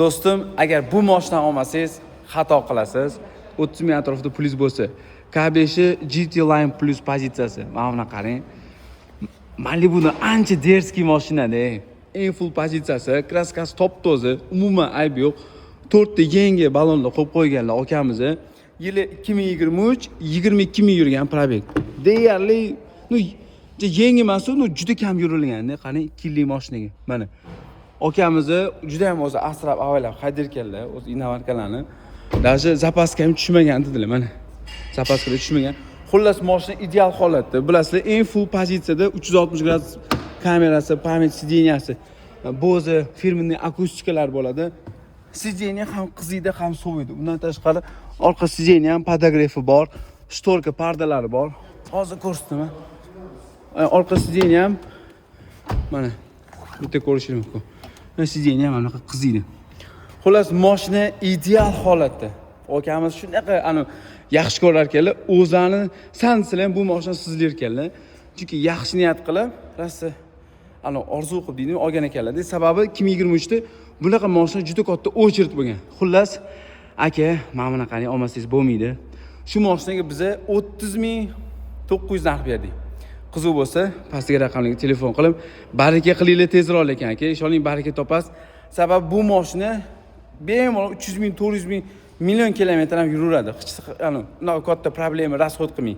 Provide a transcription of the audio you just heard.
Do'stim, agar bu moshinani olmasangiz, xato qilasiz. 30 ming atrofida pulingiz bo'lsa, K5 GT Line Plus pozitsiyasi. Mana buni qarang. Malibu'ni ancha дерзкий mashinada. Eng full pozitsiyasi, краска si top toza, umuman ayb yo'q. To'rtta yangi ballonlar qo'yib qo'yganlar akamizni. Yili 2023, 22 ming yurgan пробег. Deyarli, ну, yangi emas, ну, juda kam yurilganda, qarang, 2 yillik mashinaga. Mana. Akamizni juda ham o'zi asrab avaylab haydar ekanlar, o'zi иномарка larni. Даже запаска ham tushmagan dedilar, mana. Запаска da tushmagan. Xullas, mashina ideal holatda. Bilasizlar, eng full pozitsiyada 360 gradus kamerasi, память сиденья si, Bose фирменный akustikalar bo'ladi. Сиденье ham qiziydi, ham soviydi. Undan tashqari orqa сиденье ham подогрев i bor, шторка pardalari bor. Hozir ko'rsataman. Orqa сиденье ham mana bitta ko'rishingiz mumkin. Mana, сиденье ham anaqa qiziydi. Xullas, mashina ideal holatda. Akamiz shunaqa anu yaxshi ko'rar ekanlar, o'zlarini san desalar ham bu mashina sizlar ekanlar. Chunki yaxshi niyat qilib, rosa ana orzu qilib deydi, olgan ekanlar. Sababi 2023 da bunaqa mashina juda katta очередь bo'lgan. Xullas, aka, mana bunaqani olmasangiz bo'lmaydi. Shu mashinaga biza 30 900 narx berdik. Qiziq bo'lsa, pastdagi raqamlarga telefon qilib, baraka qilinglar tezroq lekin, aka, ishoning, baraka topasiz. Sababi bu mashina bemalol 300 ming, 400 ming, million kilometr ham yuraveradi. Hech ana unaqa katta problema, расход qilmay.